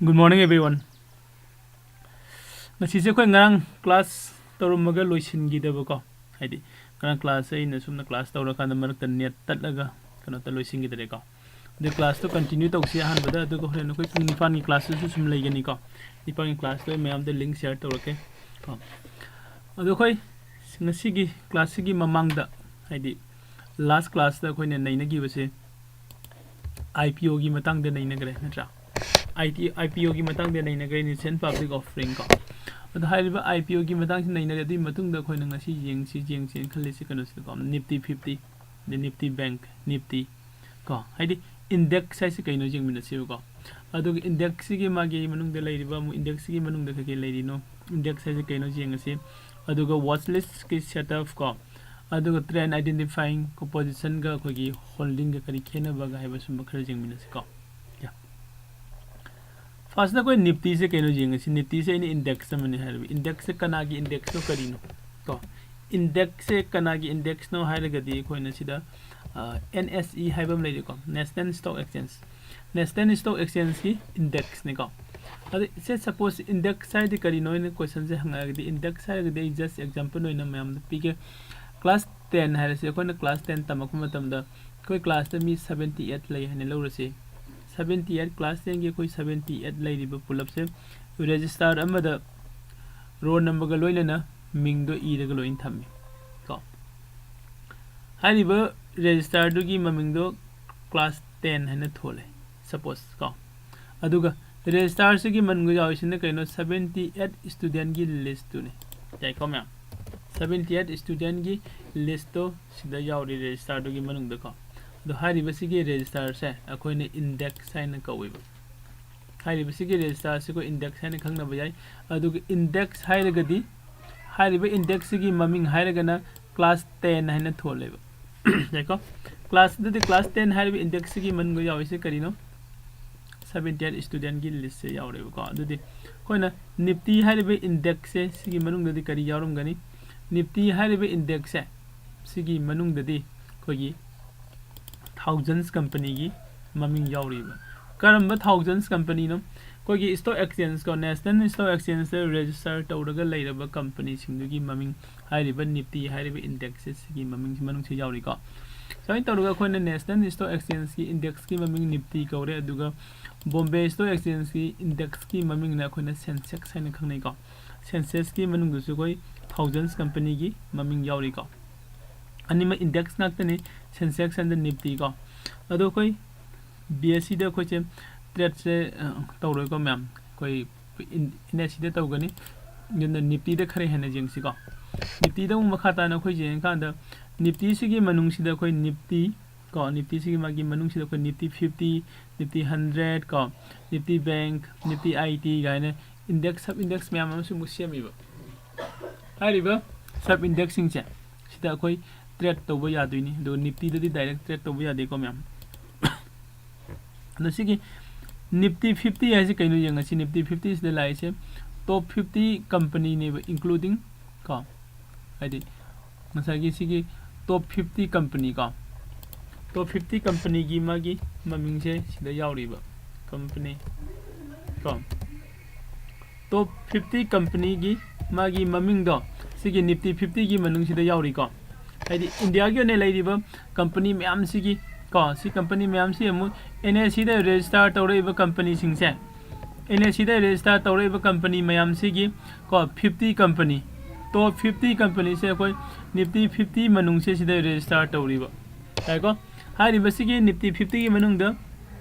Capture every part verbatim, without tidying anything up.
Good morning, everyone. ꯉꯁꯤꯁꯦ ꯑꯩꯈꯣꯏ ꯉꯔꯥꯡ class ꯇꯧꯔꯝꯃꯒ ꯂꯣꯏꯁꯤꯟꯈꯤꯗꯕꯀꯣ, ꯍꯥꯏꯗꯤ ꯉꯔꯥꯡ class ꯑꯩꯅ ꯁꯨꯝꯅ class ꯇꯧꯔꯀꯥꯟꯗ ꯃꯔꯛꯇ net ꯇꯠꯂꯒ ꯀꯩꯅꯣ ꯇ ꯂꯣꯏꯁꯤꯟꯈꯤꯗ꯭ꯔꯦꯀꯣ꯫ ꯑꯗꯨ class ꯇꯣ continue ꯇꯧꯁꯤ ꯑꯍꯥꯟꯕꯗ, ꯑꯗꯨꯒ ꯍꯣꯔꯦꯟ ꯑꯩꯈꯣꯏ ꯄꯨꯡ ꯅꯤꯄꯥꯟꯒꯤ class ꯇꯨꯁꯨ ꯁꯨꯝ ꯂꯩꯒꯅꯤꯀꯣ꯫ ꯅꯤꯄꯥꯟꯒꯤ class ꯇꯣ ꯑꯩ ꯃꯌꯥꯝꯗ link share ꯇꯧꯔꯛꯀꯦ ꯀꯣ꯫ ꯑꯗꯣ ꯑꯩꯈꯣꯏ ꯉꯁꯤꯒꯤ class ꯁꯤꯒꯤ ꯃꯃꯥꯡꯗ, ꯍꯥꯏꯗꯤ last class ꯇ ꯑꯩꯈꯣꯏꯅ ꯅꯩꯅꯈꯤꯕꯁꯦ I P O ꯒꯤ ꯃꯇꯥꯡꯗ ꯅꯩꯅꯈ꯭ꯔꯦ, ꯅꯠꯇ꯭ꯔꯥ? I T, I P O ꯒꯤ ꯃꯇꯥꯡꯗ ꯅꯩꯅꯈ꯭ꯔꯦ, Initial Public Offering ꯀꯣ꯫ ꯑꯗꯣ ꯍꯥꯏꯔꯤꯕ I P O ꯒꯤ ꯃꯇꯥꯡꯁꯤ ꯅꯩꯅꯔꯦ, ꯑꯗꯨꯒꯤ ꯃꯇꯨꯡꯗ ꯑꯩꯈꯣꯏꯅ ꯉꯁꯤ ꯌꯦꯡꯁꯤ, ꯌꯦꯡꯁꯦꯅ ꯈꯜꯂꯤꯁꯤ ꯀꯩꯅꯣꯁꯤꯗꯀꯣ, Nifty fifty, ꯑꯗꯩ Nifty Bank Nifty ꯀꯣ, ꯍꯥꯏꯗꯤ index ꯍꯥꯏꯁꯤ ꯀꯩꯅꯣ ꯌꯦꯡꯃꯤꯟꯅꯁꯦꯕꯀꯣ꯫ ꯑꯗꯨꯒ index ꯁꯤꯒꯤ ꯃꯥꯒꯤ ꯃꯅꯨꯡꯗ ꯂꯩꯔꯤꯕ ꯑꯃꯨꯛ index ꯁꯤꯒꯤ ꯃꯅꯨꯡꯗ ꯀꯩꯀꯩ ꯂꯩꯔꯤꯅꯣ, index ꯍꯥꯏꯁꯤ ꯀꯩꯅꯣ ꯌꯦꯡꯉꯁꯤ꯫ ꯑꯗꯨꯒ watch list ꯀꯤ setup ꯀꯣ, ꯑꯗꯨꯒ trend identifying ꯀꯣ, position ꯒ ꯑꯩꯈꯣꯏꯒꯤ holding ꯒ ꯀꯔꯤ ꯈꯦꯠꯅꯕꯒ ꯍꯥꯏꯕ ꯁꯨꯝꯕ ꯈꯔ ꯌꯦꯡꯃꯤꯟꯅꯁꯤꯀꯣ꯫ Yeah. First ꯇ ꯑꯩꯈꯣꯏ Nifty ꯁꯦ ꯀꯩꯅꯣ ꯌꯦꯡꯉꯁꯤ꯫ Nifty ꯁꯦ ꯑꯩꯅ index ꯑꯃꯅꯤ ꯍꯥꯏꯔꯕ, index ꯁꯦ ꯀꯅꯥꯒꯤ index ꯅꯣ ꯀꯔꯤꯅꯣ ꯀꯣ? Index ꯁꯦ ꯀꯅꯥꯒꯤ index ꯅꯣ ꯍꯥꯏꯔꯒꯗꯤ ꯑꯩꯈꯣꯏꯅ ꯁꯤꯗ, ꯑ, N S E ꯍꯥꯏꯕ ꯑꯃ ꯂꯩꯔꯦꯀꯣ, National Stock Exchange꯫ National Stock Exchange ꯀꯤ index ꯅꯤꯀꯣ꯫ ꯑꯗ ꯁꯦ, suppose index ꯍꯥꯏꯗꯤ ꯀꯔꯤꯅꯣ ꯍꯥꯏꯅ question ꯁꯦ ꯍꯪꯉꯛꯑꯒꯗꯤ, index ꯍꯥꯏꯔꯒꯗꯤ ꯑꯩ just example ꯑꯣꯏꯅ ꯃꯌꯥꯝꯗ ꯄꯤꯒꯦ꯫ Class ten ꯍꯥꯏꯔꯁꯤ, ꯑꯩꯈꯣꯏꯅ class ten ꯇꯝꯃꯛꯄ ꯃꯇꯝꯗ ꯑꯩꯈꯣꯏ class ꯇ ꯃꯤ seventy eight ꯂꯩ ꯍꯥꯏꯅ ꯂꯧꯔꯁꯤ꯫ Seventy eight, class ten ꯒꯤ ꯑꯩꯈꯣꯏ seventy eight ꯂꯩꯔꯤꯕ ꯄꯨꯂꯞꯁꯦ register ꯑꯃꯗ roll number ꯒ ꯂꯣꯏꯅꯅ ꯃꯤꯡꯗꯣ ꯏꯔꯒ ꯂꯣꯏꯅ ꯊꯝꯃꯤ ꯀꯣ꯫ ꯍꯥꯏꯔꯤꯕ register ꯗꯨꯒꯤ ꯃꯃꯤꯡꯗꯣ class ten ꯍꯥꯏꯅ ꯊꯣꯜꯂꯦ, suppose ꯀꯣ꯫ ꯑꯗꯨꯒ register ꯁꯤꯒꯤ ꯃꯅꯨꯡꯗ ꯌꯥꯎꯔꯤꯁꯤꯅ ꯀꯩꯅꯣ? Seventy eight student ꯀꯤ list ꯇꯨꯅꯤ꯫ ꯌꯥꯏꯀꯣ ꯃꯌꯥꯝ? Seventy eight student ꯀꯤ list ꯇꯣ ꯁꯤꯗ ꯌꯥꯎꯔꯤ register ꯗꯨꯒꯤ ꯃꯅꯨꯡꯗꯀꯣ꯫ ꯑꯗꯣ ꯍꯥꯏꯔꯤꯕꯁꯤꯒꯤ register ꯁꯦ ꯑꯩꯈꯣꯏꯅ index ꯍꯥꯏꯅ ꯀꯧꯋꯦꯕ꯫ ꯍꯥꯏꯔꯤꯕꯁꯤꯒꯤ register ꯑꯁꯤ ꯑꯩꯈꯣꯏ index ꯍꯥꯏꯅ ꯈꯪꯅꯕ ꯌꯥꯏ꯫ ꯑꯗꯨꯒ index ꯍꯥꯏꯔꯒꯗꯤ, ꯍꯥꯏꯔꯤꯕ index ꯁꯤꯒꯤ ꯃꯃꯤꯡ ꯍꯥꯏꯔꯒꯅ class ten ꯍꯥꯏꯅ ꯊꯣꯜꯂꯦꯕ꯫ ꯌꯥꯏꯀꯣ? Class, ꯑꯗꯨꯗꯤ class ten ꯍꯥꯏꯔꯤꯕ index ꯁꯤꯒꯤ ꯃꯅꯨꯡꯗ ꯌꯥꯎꯔꯤꯁꯦ ꯀꯔꯤꯅꯣ? Seventy eight student ꯀꯤ list ꯁꯦ ꯌꯥꯎꯔꯦꯕꯀꯣ꯫ ꯑꯗꯨꯗꯤ ꯑꯩꯈꯣꯏꯅ Nifty ꯍꯥꯏꯔꯤꯕ index ꯁꯦ ꯁꯤꯒꯤ ꯃꯅꯨꯡꯗꯗꯤ ꯀꯔꯤ ꯌꯥꯎꯔꯝꯒꯅꯤ? Nifty ꯍꯥꯏꯔꯤꯕ index ꯁꯦ ꯁꯤꯒꯤ ꯃꯅꯨꯡꯗꯗꯤ ꯑꯩꯈꯣꯏꯒꯤ Thousands company ꯒꯤ ꯃꯃꯤꯡ ꯌꯥꯎꯔꯤꯕ꯫ ꯀꯔꯝꯕ Thousands company ꯅꯣ? ꯑꯩꯈꯣꯏꯒꯤ stock exchange ꯀꯣ, National Stock Exchange ꯗ register ꯇꯧꯔꯒ ꯂꯩꯔꯕ company ꯁꯤꯡꯗꯨꯒꯤ ꯃꯃꯤꯡ, ꯍꯥꯏꯔꯤꯕ Nifty ꯍꯥꯏꯔꯤꯕ index ꯁꯤꯒꯤ ꯃꯃꯤꯡ ꯃꯅꯨꯡꯁꯤ ꯌꯥꯎꯔꯤꯀꯣ꯫ ꯁꯨꯃꯥꯏꯅ ꯇꯧꯔꯒ ꯑꯩꯈꯣꯏꯅ National Stock Exchange ꯀꯤ index ꯀꯤ ꯃꯃꯤꯡ Nifty ꯀꯧꯔꯦ, ꯑꯗꯨꯒ Bombay Stock Exchange ꯀꯤ index ꯀꯤ ꯃꯃꯤꯡꯅ ꯑꯩꯈꯣꯏꯅ Sensex ꯍꯥꯏꯅ ꯈꯪꯅꯩꯀꯣ꯫ Sensex ꯀꯤ ꯃꯅꯨꯡꯗꯁꯨ ꯑꯩꯈꯣꯏ thousands company ꯒꯤ ꯃꯃꯤꯡ ꯌꯥꯎꯔꯤꯀꯣ꯫ ꯑꯅꯤꯃꯛ index ꯉꯥꯛꯇꯅꯤ, Sensex and Nifty ꯀꯣ꯫ ꯑꯗꯣ ꯑꯩꯈꯣꯏ BSE ꯗ ꯑꯩꯈꯣꯏꯁꯦ trade ꯁꯦ, ꯑ, ꯇꯧꯔꯣꯏꯀꯣ ꯃꯌꯥꯝ꯫ ꯑꯩꯈꯣꯏ ꯏꯟ-, NSE ꯗ ꯇꯧꯒꯅꯤ꯫ ꯑꯗꯨꯅ Nifty ꯗ ꯈꯔ ꯍꯦꯟꯅ ꯌꯦꯡꯁꯤꯀꯣ꯫ Nifty ꯗ ꯑꯃꯨꯛ ꯃꯈꯥ ꯇꯥꯅ ꯑꯩꯈꯣꯏ ꯌꯦꯡꯉꯀꯥꯟꯗ, Nifty ꯁꯤꯒꯤ ꯃꯅꯨꯡꯁꯤꯗ ꯑꯩꯈꯣꯏ Nifty ꯀꯣ, Nifty ꯁꯤꯒꯤ ꯃꯥꯒꯤ ꯃꯅꯨꯡꯁꯤꯗ ꯑꯩꯈꯣꯏ Nifty fifty, Nifty hundred ꯀꯣ, Nifty Bank, Nifty IT ꯀꯥꯏꯅ index, sub index ꯃꯌꯥꯝ ꯑꯃꯁꯨ ꯑꯃꯨꯛ ꯁꯦꯝꯃꯤꯕ꯫ ꯍꯥꯏꯔꯤꯕ sub index ꯁꯤꯡꯁꯦ ꯁꯤꯗ ꯑꯩꯈꯣꯏ trade ꯇꯧꯕ ꯌꯥꯗꯣꯏꯅꯤ, ꯑꯗꯨꯒ Nifty ꯗꯗꯤ direct trade ꯇꯧꯕ ꯌꯥꯗꯦꯀꯣ ꯃꯌꯥꯝ꯫ ꯑꯗꯣ ꯁꯤꯒꯤ Nifty fifty ꯍꯥꯏꯁꯦ ꯀꯩꯅꯣ ꯌꯦꯡꯉꯁꯤ꯫ Nifty fifty ꯁꯤꯗ ꯂꯥꯛꯏꯁꯦ top fifty company ꯅꯦꯕ, including ꯀꯣ, ꯍꯥꯏꯗꯤ ꯉꯁꯥꯏꯒꯤ ꯁꯤꯒꯤ top fifty company ꯀꯣ, top fifty company ꯒꯤ ꯃꯥꯒꯤ ꯃꯃꯤꯡꯁꯦ ꯁꯤꯗ ꯌꯥꯎꯔꯤꯕ company ꯀꯣ, top fifty company ꯒꯤ ꯃꯥꯒꯤ ꯃꯃꯤꯡꯗꯣ ꯁꯤꯒꯤ Nifty fifty ꯒꯤ ꯃꯅꯨꯡꯁꯤꯗ ꯌꯥꯎꯔꯤꯀꯣ꯫ ꯍꯥꯏꯗꯤ India ꯒꯤ ꯑꯣꯏꯅ ꯂꯩꯔꯤꯕ company ꯃꯌꯥꯝꯁꯤꯒꯤ ꯀꯣ, ꯁꯤ company ꯃꯌꯥꯝꯁꯤ ꯑꯃꯨꯛ NSE ꯗ register ꯇꯧꯔꯛꯏꯕ company ꯁꯤꯡꯁꯦ, NSE ꯗ register ꯇꯧꯔꯛꯏꯕ company ꯃꯌꯥꯝꯁꯤꯒꯤ ꯀꯣ, fifty company, top fifty company ꯁꯦ ꯑꯩꯈꯣꯏ Nifty fifty ꯃꯅꯨꯡꯁꯦ ꯁꯤꯗ register ꯇꯧꯔꯤꯕ꯫ ꯌꯥꯏꯀꯣ? ꯍꯥꯏꯔꯤꯕꯁꯤꯒꯤ Nifty fifty ꯒꯤ ꯃꯅꯨꯡꯗ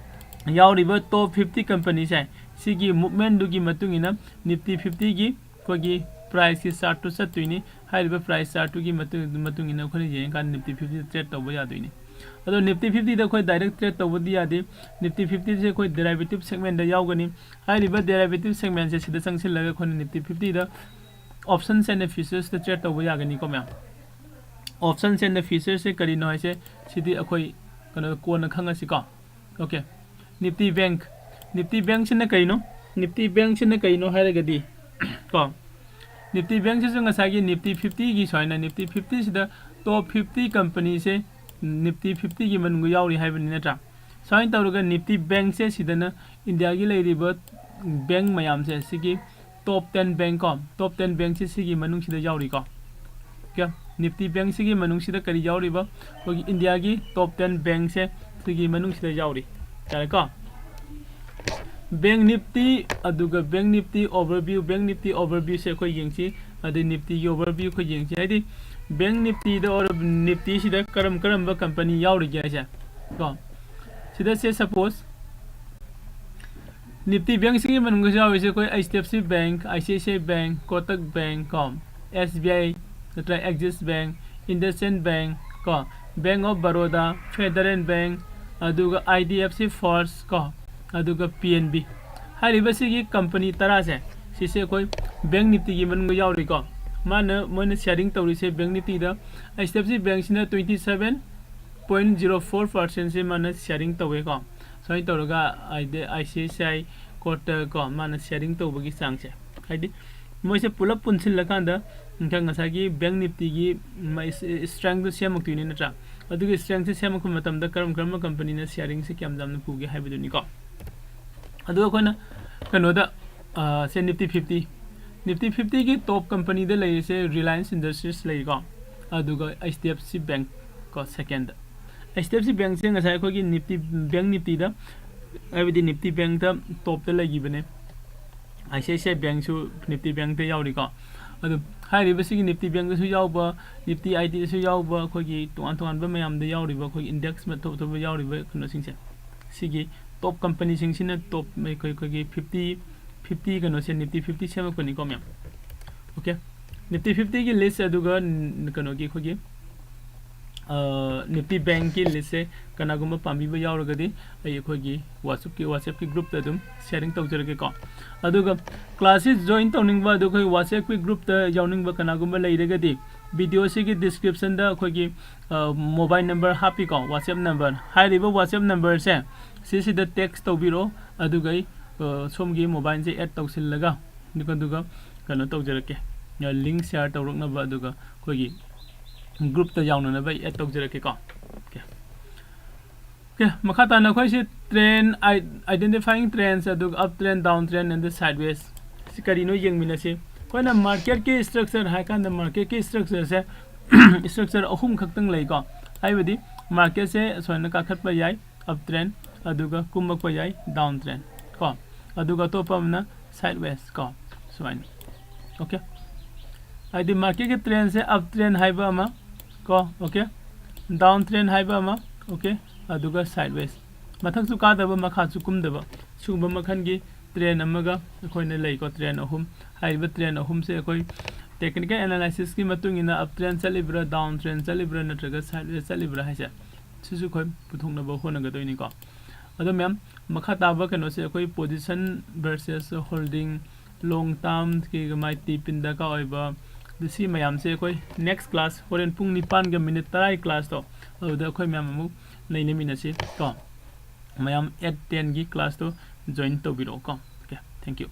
ꯌꯥꯎꯔꯤꯕ top fifty company ꯁꯦ, ꯁꯤꯒꯤ movement ꯗꯨꯒꯤ ꯃꯇꯨꯡ ꯏꯟꯅ Nifty fifty ꯒꯤ ꯑꯩꯈꯣꯏꯒꯤ price ꯀꯤ chart ꯇꯨ ꯆꯠꯇꯣꯏꯅꯤ꯫ ꯍꯥꯏꯔꯤꯕ price chart ꯇꯨꯒꯤ ꯃꯇꯨꯡ, ꯃꯇꯨꯡ ꯏꯟꯅ ꯑꯩꯈꯣꯏꯅ ꯌꯦꯡꯉꯀꯥꯟꯗ Nifty fifty ꯗ trade ꯇꯧꯕ ꯌꯥꯗꯣꯏꯅꯤ꯫ ꯑꯗꯣ Nifty fifty ꯗ ꯑꯩꯈꯣꯏ direct trade ꯇꯧꯕꯗꯤ ꯌꯥꯗꯦ꯫ Nifty fifty ꯁꯦ ꯑꯩꯈꯣꯏ derivative segment ꯗ ꯌꯥꯎꯒꯅꯤ꯫ ꯍꯥꯏꯔꯤꯕ derivative segment ꯁꯦ ꯁꯤꯗ ꯆꯪꯁꯤꯜꯂꯒ ꯑꯩꯈꯣꯏꯅ Nifty fifty the options and futures ꯇ trade ꯇꯧꯕ ꯌꯥꯒꯅꯤꯀꯣ ꯃꯌꯥꯝ꯫ Options and futures ꯁꯦ ꯀꯔꯤꯅꯣ ꯍꯥꯏꯁꯦ ꯁꯤꯗꯤ ꯑꯩꯈꯣꯏ ꯀꯩꯅꯣ ꯀꯣꯟꯅ ꯈꯪꯉꯁꯤꯀꯣ꯫ Okay, Nifty Bank, Nifty Bank ꯁꯤꯅ ꯀꯩꯅꯣ? Nifty Bank ꯁꯤꯅ ꯀꯩꯅꯣ ꯍꯥꯏꯔꯒꯗꯤ ꯀꯣ, Nifty Bank ꯁꯤꯁꯨ ꯉꯁꯥꯏꯒꯤ Nifty fifty ꯒꯤ ꯁꯨꯃꯥꯏꯅ Nifty fifty ꯁꯤꯗ top fifty company ꯁꯦ Nifty fifty ꯒꯤ ꯃꯅꯨꯡꯗ ꯌꯥꯎꯔꯤ ꯍꯥꯏꯕꯅꯤ ꯅꯠꯇ꯭ꯔꯥ? ꯁꯨꯃꯥꯏꯅ ꯇꯧꯔꯒ Nifty Bank ꯁꯦ ꯁꯤꯗꯅ India ꯒꯤ ꯂꯩꯔꯤꯕ ꯕꯦꯡ ꯃꯌꯥꯝꯁꯦ ꯁꯤꯒꯤ ꯇꯣꯞ ꯇꯦꯟ ꯕꯦꯡ ꯀꯣ, ꯇꯣꯞ ꯇꯦꯟ ꯕꯦꯡꯁꯦ ꯁꯤꯒꯤ ꯃꯅꯨꯡꯁꯤꯗ ꯌꯥꯎꯔꯤꯀꯣ꯫ ꯑꯣꯀꯦ, ꯅꯤꯐꯇꯤ ꯕꯦꯡꯁꯤꯒꯤ ꯃꯅꯨꯡꯁꯤꯗ ꯀꯔꯤ ꯌꯥꯎꯔꯤꯕ? ꯑꯩꯈꯣꯏꯒꯤ ꯏꯟꯗꯤꯌꯥꯒꯤ ꯇꯣꯞ ꯇꯦꯟ ꯕꯦꯡꯁꯦ ꯁꯤꯒꯤ ꯃꯅꯨꯡꯁꯤꯗ ꯌꯥꯎꯔꯤ꯫ ꯌꯥꯔꯦꯀꯣ? ꯕꯦꯡ ꯅꯤꯐꯇꯤ, ꯑꯗꯨꯒ ꯕꯦꯡ ꯅꯤꯐꯇꯤ ꯑꯣꯚꯔꯚ꯭ꯌꯨ, ꯕꯦꯡ ꯅꯤꯐꯇꯤ ꯑꯣꯚꯔꯚ꯭ꯌꯨꯁꯦ ꯑꯩꯈꯣꯏ ꯌꯦꯡꯁꯤ, ꯑꯗꯩ ꯅꯤꯐꯇꯤꯒꯤ ꯑꯣꯚꯔꯚ꯭ꯌꯨ ꯑꯩꯈꯣꯏ ꯌꯦꯡꯁꯤ꯫ ꯍꯥꯏꯗꯤ ꯕꯦꯡ ꯅꯤꯐꯇꯤꯗ ꯑꯣꯔ ꯅꯤꯐꯇꯤꯁꯤꯗ ꯀꯔꯝ ꯀꯔꯝꯕ ꯀꯝꯄꯅꯤ ꯌꯥꯎꯔꯤꯒꯦ ꯍꯥꯏꯁꯦ ꯀꯣ꯫ ꯁꯤꯗ ꯁꯦ ꯁꯄꯣꯁ ꯅꯤꯐꯇꯤ ꯕꯦꯡꯁꯤꯡꯒꯤ ꯃꯅꯨꯡꯗꯁꯨ ꯌꯥꯎꯔꯤꯁꯦ ꯑꯩꯈꯣꯏ H D F C bank, I C I C I bank, Kotak bank ꯀꯣ, ꯑꯦꯁ ꯕꯤ ꯑꯥꯏ ꯅꯠꯇ꯭ꯔꯒ ꯑꯦꯛꯖꯤꯁ ꯕꯦꯡ, ꯏꯟꯗꯁꯏꯟ ꯕꯦꯡ ꯀꯣ, bank of Baroda, federal bank, ꯑꯗꯨꯒ I D F C first ꯀꯣ, ꯑꯗꯨꯒ ꯄꯤ ꯑꯦꯟ ꯕꯤ꯫ ꯍꯥꯏꯔꯤꯕꯁꯤꯒꯤ company ꯇꯔꯥꯁꯦ, ꯁꯤꯁꯦ ꯑꯩꯈꯣꯏ ꯕꯦꯡ ꯅꯤꯐꯇꯤꯒꯤ ꯃꯅꯨꯡꯗ ꯌꯥꯎꯔꯤꯀꯣ꯫ ꯃꯥꯅ, ꯃꯣꯏꯅ ꯁꯤꯌꯥꯔꯤꯡ ꯇꯧꯔꯤꯁꯦ ꯕꯦꯡ ꯅꯤꯐꯇꯤꯗ ꯑꯩꯆ ꯗꯤ ꯑꯦꯐ ꯁꯤ ꯕꯦꯡꯁꯤꯅ twenty seven point zero four ꯄꯥꯔꯁꯦꯟꯁꯦ ꯃꯥꯅ ꯁꯤꯌꯥꯔꯤꯡ ꯇꯧꯋꯦꯀꯣ꯫ ꯁꯨꯃꯥꯏꯅ ꯇꯧꯔꯒ I D, I C I C I ꯀꯣꯔꯠꯇ ꯀꯣ, ꯃꯥꯅ ꯁꯤꯌꯥꯔꯤꯡ ꯇꯧꯕꯒꯤ ꯆꯥꯡꯁꯦ, ꯍꯥꯏꯗꯤ ꯃꯣꯏꯁꯦ ꯄꯨꯂꯞ ꯄꯨꯟꯁꯤꯜꯂꯀꯥꯟꯗ ꯉꯁꯥꯏ-, ꯉꯁꯥꯏꯒꯤ ꯕꯦꯡ ꯅꯤꯐꯇꯤꯒꯤ ꯃ-, ꯏꯁ-, ꯏꯁꯇ꯭ꯔꯦꯡꯗꯣ ꯁꯦꯝꯃꯛꯇꯣꯏꯅꯤ ꯅꯠꯇ꯭ꯔꯥ? ꯑꯗꯨꯒꯤ ꯏꯁꯇ꯭ꯔꯦꯡꯁꯦ ꯁꯦꯝꯃꯛꯄ ꯃꯇꯝꯗ ꯀꯔꯝ ꯀꯔꯝꯕ ꯀꯝꯄꯅꯤꯅ ꯁꯤꯌꯥꯔꯤꯡꯁꯦ ꯀꯌꯥꯝ ꯌꯥꯝꯅ ꯄꯨꯒꯦ ꯍꯥꯏꯕꯗꯨꯅꯤꯀꯣ꯫ ꯑꯗꯨꯒ ꯑꯩꯈꯣꯏꯅ ꯀꯩꯅꯣꯗ, ꯑ, ꯁꯦ ꯅꯤꯐꯇꯤ ꯐꯤꯐꯇꯤ, ꯅꯤꯐꯇꯤ ꯐꯤꯐꯇꯤꯒꯤ ꯇꯣꯞ ꯀꯝꯄꯅꯤꯗ ꯂꯩꯔꯤꯁꯦ ꯔꯤꯂꯥꯌꯟꯁ ꯏꯟꯗꯁꯇ꯭ꯔꯤꯁ ꯂꯩꯀꯣ, ꯑꯗꯨꯒ H D F C bank ꯀꯣ second. H D F C ꯕꯦꯡꯁꯦ ꯉꯁꯥꯏ ꯑꯩꯈꯣꯏꯒꯤ ꯅꯤꯐꯇꯤ, ꯕꯦꯡ ꯅꯤꯐꯇꯤꯗ, ꯍꯥꯏꯕꯗꯤ ꯅꯤꯐꯇꯤ ꯕꯦꯡꯇ ꯇꯣꯞꯇ ꯂꯩꯈꯤꯕꯅꯦ꯫ I C I C I ꯕꯦꯡꯁꯨ Nifty ꯕꯦꯡꯇ ꯌꯥꯎꯔꯤꯀꯣ꯫ ꯑꯗꯨ ꯍꯥꯏꯔꯤꯕꯁꯤꯒꯤ ꯅꯤꯐꯇꯤ ꯕꯦꯡꯗꯁꯨ ꯌꯥꯎꯕ, ꯅꯤꯐꯇꯤ ꯑꯥꯏ ꯇꯤꯗꯁꯨ ꯌꯥꯎꯕ, ꯑꯩꯈꯣꯏꯒꯤ ꯇꯣꯉꯥꯟ ꯇꯣꯉꯥꯟꯕ ꯃꯌꯥꯝꯗ ꯌꯥꯎꯔꯤꯕ ꯑꯩꯈꯣꯏꯒꯤ ꯏꯟꯗꯦꯛꯁ ꯑꯇꯣꯞ ꯑꯇꯣꯞꯄ ꯌꯥꯎꯔꯤꯕ ꯀꯩꯅꯣꯁꯤꯡꯁꯦ, ꯁꯤꯒꯤ ꯇꯣꯞ ꯀꯝꯄꯅꯤꯁꯤꯡꯁꯤꯅ ꯇꯣꯞ ꯑꯩꯈꯣꯏ, ꯑꯩꯈꯣꯏꯒꯤ ꯐꯤꯐꯇꯤ, ꯐꯤꯐꯇꯤ ꯀꯩꯅꯣꯁꯦ ꯅꯤꯐꯇꯤ ꯐꯤꯐꯇꯤ ꯁꯦꯝꯃꯛꯄꯅꯤꯀꯣ ꯃꯌꯥꯝ꯫ ꯑꯣꯀꯦ, ꯅꯤꯐꯇꯤ ꯐꯤꯐꯇꯤꯒꯤ ꯂꯤꯁ ꯑꯗꯨꯒ ꯀꯩꯅꯣꯒꯤ ꯑꯩꯈꯣꯏꯒꯤ ꯅꯤꯐꯇꯤ ꯕꯦꯡꯀꯤ ꯂꯤꯁꯁꯦ ꯀꯅꯥꯒꯨꯝꯕ ꯄꯥꯝꯕꯤꯕ ꯌꯥꯎꯔꯒꯗꯤ ꯑꯩ ꯑꯩꯈꯣꯏꯒꯤ ꯋꯥꯆꯞꯀꯤ, ꯋꯥꯆꯞꯀꯤ ꯒ꯭ꯔꯨꯞꯇ ꯑꯗꯨꯝ ꯁꯤꯌꯥꯔꯤꯡ ꯇꯧꯖꯔꯒꯦꯀꯣ꯫ ꯑꯗꯨꯒ ꯀ꯭ꯂꯥꯁꯁꯤ ꯖꯣꯏꯟ ꯇꯧꯅꯤꯡꯕ, ꯑꯗꯨ ꯑꯩꯈꯣꯏ ꯋꯥꯆꯞꯀꯤ ꯒ꯭ꯔꯨꯞꯇ ꯌꯥꯎꯅꯤꯡꯕ ꯀꯅꯥꯒꯨꯝꯕ ꯂꯩꯔꯒꯗꯤ ꯚꯤꯗꯤꯑꯣꯁꯤꯒꯤ ꯗꯤꯁꯀ꯭ꯔꯤꯞꯁꯟꯗ ꯑꯩꯈꯣꯏꯒꯤ ꯃꯣꯕꯥꯏꯜ ꯅꯝꯕꯔ ꯍꯥꯞꯄꯤꯀꯣ, ꯋꯥꯆꯞ ꯅꯝꯕꯔ꯫ ꯍꯥꯏꯔꯤꯕ ꯋꯥꯆꯞ ꯅꯝꯕꯔꯁꯦ ꯁꯤꯁꯤꯗ ꯇꯦꯛꯁ ꯇꯧꯕꯤꯔꯛꯑꯣ, ꯑꯗꯨꯒ ꯑꯩ ꯁꯣꯝꯒꯤ ꯃꯣꯕꯥꯏꯜꯁꯦ ꯑꯦꯗ ꯇꯧꯁꯤꯜꯂꯒ ꯑꯗꯨꯒ, ꯑꯗꯨꯒ ꯀꯩꯅꯣ ꯇꯧꯖꯔꯛꯀꯦ, ꯂꯤꯡ ꯁꯤꯌꯥꯔ ꯇꯧꯔꯛꯅꯕ, ꯑꯗꯨꯒ ꯑꯩꯈꯣꯏꯒꯤ ꯒ꯭ꯔꯨꯞꯇ ꯌꯥꯎꯅꯅꯕ ꯑꯩ ꯑꯦꯗ ꯇꯧꯖꯔꯛꯀꯦꯀꯣ꯫ ꯑꯣꯀꯦ꯫ ꯃꯈꯥ ꯇꯥꯅ ꯑꯩꯈꯣꯏꯁꯤ trend, identifying trends, ꯑꯗꯨꯒ up trend, down trend and the sideways꯫ ꯁꯤ ꯀꯔꯤꯅꯣ ꯌꯦꯡꯃꯤꯟꯅꯁꯤ꯫ ꯑꯩꯈꯣꯏꯅ marketꯀꯤ structure ꯍꯥꯏ ꯀꯥꯟꯗ marketꯀꯤ structureꯁꯦ structure ꯑꯍꯨꯝ ꯈꯛꯇꯪ ꯂꯩꯀꯣ꯫ ꯍꯥꯏꯕꯗꯤ marketꯁꯦ ꯁꯨꯃꯥꯏꯅ ꯀꯥꯈꯠꯄ ꯌꯥꯏ, up trend, ꯑꯗꯨꯒ ꯀꯨꯝꯃꯛꯄ ꯌꯥꯏ, down trend ꯀꯣ꯫ ꯑꯗꯨꯒ ꯑꯇꯣꯞꯄ ꯑꯃꯅ sideways ꯀꯣ, ꯁꯨꯃꯥꯏꯅ꯫ Okay, ꯍꯥꯏꯗꯤ marketꯀꯤ trendꯁꯦ up trend ꯍꯥꯏꯕ ꯑꯃ ꯀꯣ, okay, down trend ꯍꯥꯏꯕ ꯑꯃ, okay, ꯑꯗꯨꯒ sideways, ꯃꯊꯛꯁꯨ ꯀꯥꯗꯕ ꯃꯈꯥꯁꯨ ꯀꯨꯝꯗꯕ, ꯁꯤꯒꯨꯝꯕ ꯃꯈꯜꯒꯤ trend ꯑꯃꯒ ꯑꯩꯈꯣꯏꯅ ꯂꯩꯀꯣ꯫ Trend ꯑꯍꯨꯝ, ꯍꯥꯏꯔꯤꯕ trend ꯑꯍꯨꯝꯁꯦ ꯑꯩꯈꯣꯏ technical analysisꯀꯤ ꯃꯇꯨꯡ ꯏꯟꯅ up trend ꯆꯠꯂꯤꯕ꯭ꯔꯥ, down trend ꯆꯠꯂꯤꯕ꯭ꯔꯥ ꯅꯠꯇ꯭ꯔꯒ sideways ꯆꯠꯂꯤꯕ꯭ꯔꯥ ꯍꯥꯏꯁꯦ ꯁꯤꯁꯨ ꯑꯩꯈꯣꯏ ꯄꯨꯊꯣꯛꯅꯕ ꯍꯣꯠꯅꯒꯗꯣꯏꯅꯤꯀꯣ꯫ ꯑꯗꯣ ꯃꯌꯥꯝ, ꯃꯈꯥ ꯇꯥꯕ ꯀꯩꯅꯣꯁꯦ ꯑꯩꯈꯣꯏ position versus holding, long termꯒꯤ ꯃꯥꯏ ꯇꯤ ꯄꯤꯟ ꯗꯔꯀꯥꯔ ꯑꯣꯏꯕ, ꯑꯗꯨ ꯁꯤ ꯃꯌꯥꯝꯁꯦ ꯑꯩꯈꯣꯏ next class, ꯍꯣꯔꯦꯟ ꯄꯨꯡ ꯅꯤꯄꯥꯟꯒ minute ꯇꯔꯥꯒꯤ classꯇꯣ, ꯑꯗꯨꯗ ꯑꯩꯈꯣꯏ ꯃꯌꯥꯝ ꯑꯃꯨꯛ ꯅꯩꯅꯃꯤꯟꯅꯁꯤ ꯀꯣ꯫ ꯃꯌꯥꯝ eight tenꯒꯤ classꯇꯣ join ꯇꯧꯕꯤꯔꯛꯑꯣ ꯀꯣ꯫ Okay, thank you꯫